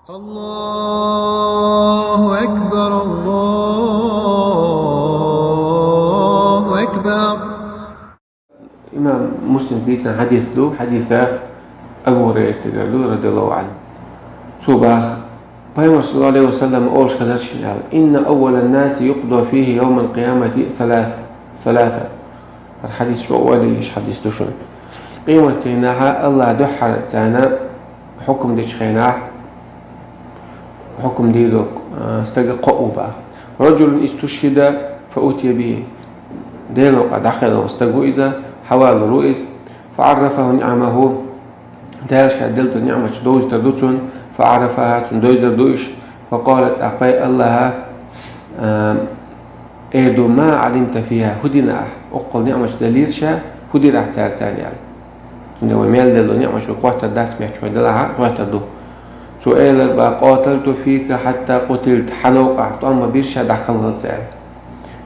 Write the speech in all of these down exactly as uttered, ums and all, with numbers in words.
الله أكبر، الله أكبر. Имам Муслим дийцина хьадис ду, хьадиса Абу Хурайратагара ду, радияллаху анху. Цо баха, Пайхамар саллаллаху алейхи ва саллам олуш хазар шин аьлла: «إن أول الناس يقضى فيه يوم القيامة ثلاث ثلاثة». ХӀара хьадис чӀогӀа валийш хьадис ду шуна. Къематдийнахьа Аллах дуьххьара царна хьукум дечу хенахь, хьукум дийр долу, а, стага кхоъ ву баха. «رجل استشهد فأتي به». Делокъа дӀакхелхина стаг ву иза, хьавалур ву иза. «فعرفه نعمه». Дала ша делла долу ниъматаш довзуьйтур ду цунна. «فعرفها», цунна довзур ду уьш. «فقال», тӀаккха Аллаха, а, эр ду: «ما علمت فيها», хӀун дина ахь? Оккхул ниъматаш далийра ша, хӀун дира ахь цаьрца аьлла. Цундела вай мел делла ниъматаш вай хоттур дац, меттахь вай делахь а хоттур ду. Цо элира баха: «قاتلت فيك حتى قتلت», хьан новкъахь тӀом ма бира ша дӀакхалхалц аьлла.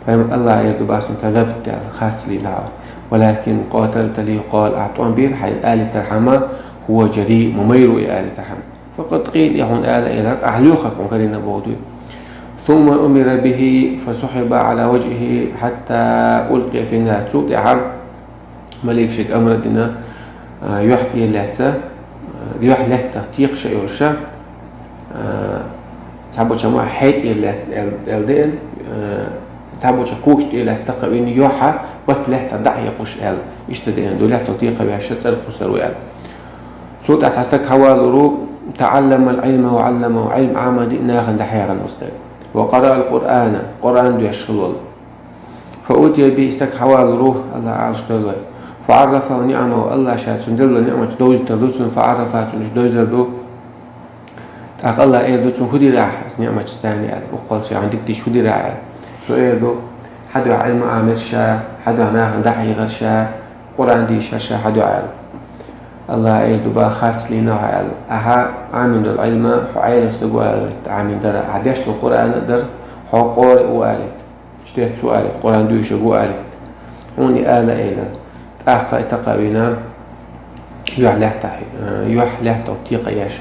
Пайхамар Аллаха эр ду баха цунна: «كذبت», аьлла, харц лийна хьо. «ولكن قاتلت ليقال», ахь тӀом бира хьайна алийтархьама: «هو جريء», ма майра ву и алийтархьама. «فقد قيل», и хьуна ала элира, ахь лоьхург хьуна карийна бохург ду. «ثم أمر به فسحب على وجهه حتى ألقي في النار». Цул тӀаьхьа маликаша амар дина, а, юьхь тӀера лаьцна, а, юьхь лаьттах текхаш йолуш, а, цхьаболчу ма хье тӀера лаьцна аьлла, аьлла деана, а, цхьаболчу когаш тӀера лаьцна такха вина юьхь бат лаьттах дӀа а хьекхуш аьлла, иштта деана ду, лаьттах текхавеш цӀера кхуссур ву аьлла. Цул тӀаьхьа цхьа стаг хьавалур ву: «تعلم العلم وعلمه», Ӏилма Ӏама дина нахана дӀахьехна волу стаг. «وقرأ القرآن», Къуръан доьшуш хилла волу. «فأتي به», и стаг хьавалур ву, Аллах Ӏалаш дойла вай. «فعرفه نعمه», Аллаха ша цунна делла ниъматаш довзуьйтур ду цунна, «فعرفها», цунна уьш довзур ду. ТӀаккха Аллаха эр ду цунна: «ХӀун дира ахь оцу ниъматашца», аьлла, уккхалца ша хьуна дика дича хӀун дира ахь аьлла. Цо эр ду: «Хьан дуьхьа Ӏилма Ӏамийра ша, хьан дуьхьа нахана дӀахьийхира ша, Къуръан дийшира ша хьан дуьхьа», аьлла. Аллаха эр ду баха: «Харц лийна хьо», аьлла. Ахьа Ӏамийна долу Ӏилма хьо Ӏелам стаг ву алийта Ӏамийна дара, ахьа деш долу Къуръан а дара, хьо къори ву алийта, чтец ву алийта, Къуръан доьшург ву алийта. Хьуна и ала элира. ТӀаккха и такха вина юьхь лаьттахь, э, юьхь лаьттах текхаеш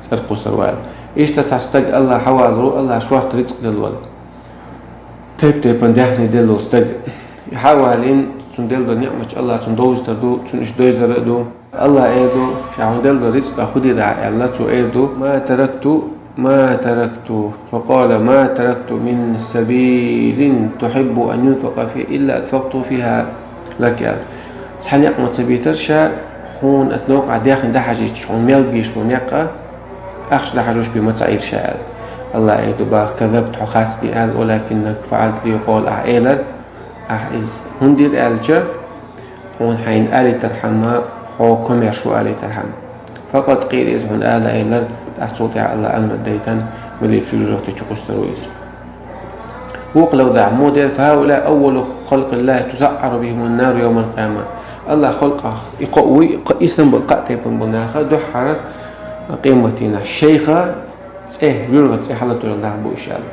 цӀера кхуссур ву аьлла. Иштта цхьа стаг Аллаха хьавалур ву, Аллаха шортта рицкъ делла волу. Тайп-тайпана даьхни делла волу стаг. Хьавалийна, цунна делла долу ниъматаш Аллаха цунна довзуьйтур ду, цунна уьш довзур а ду. Аллаха эр ду: «Ша хьуна делла долу рицкъа хӀун дира ахь?» аьлла, цо эр ду: «ما تركت، ما تركت». فقال: «ما تركت من سبيل تحب أن ينفق فيها إلا أنفقت فيها لك», аьлла. Цхьа некъ ма ца битира ша, хьуна оцу новкъахь даьхни дӀахьажийта, хьуна мел бийш бу некъа, ахча дӀахьажош бен ма ца Ӏийра ша аьлла. Аллаха эр ду баха: «كذبت», хьо харц дина аьлла, «ولكنك فعلت ليقال», ахь элира, ахь иза хӀунда дира аьлча, хьуна хьайна алийтархьама, хьо комаьрша ву алийтархьама. «فقد قيل», иза хьуна ала элира, тӀаккха цул тӀаьхьа Аллаха амрат дайтан, маликаш жожагӀате чу кхуссур ву иза. Вукху лавзахь муха дера: «فهؤلاء أول خلق الله تسعر بهم النار يوم القيامة». Аллаха халкъах и кхоъ вуй, и кхо-, и санна болу кхаа тайпана болу наха дуьххьара къематдийнахь шайха цӀе, жуьргӀа цӀе хьалатуьйла нах бу уьш аьлла.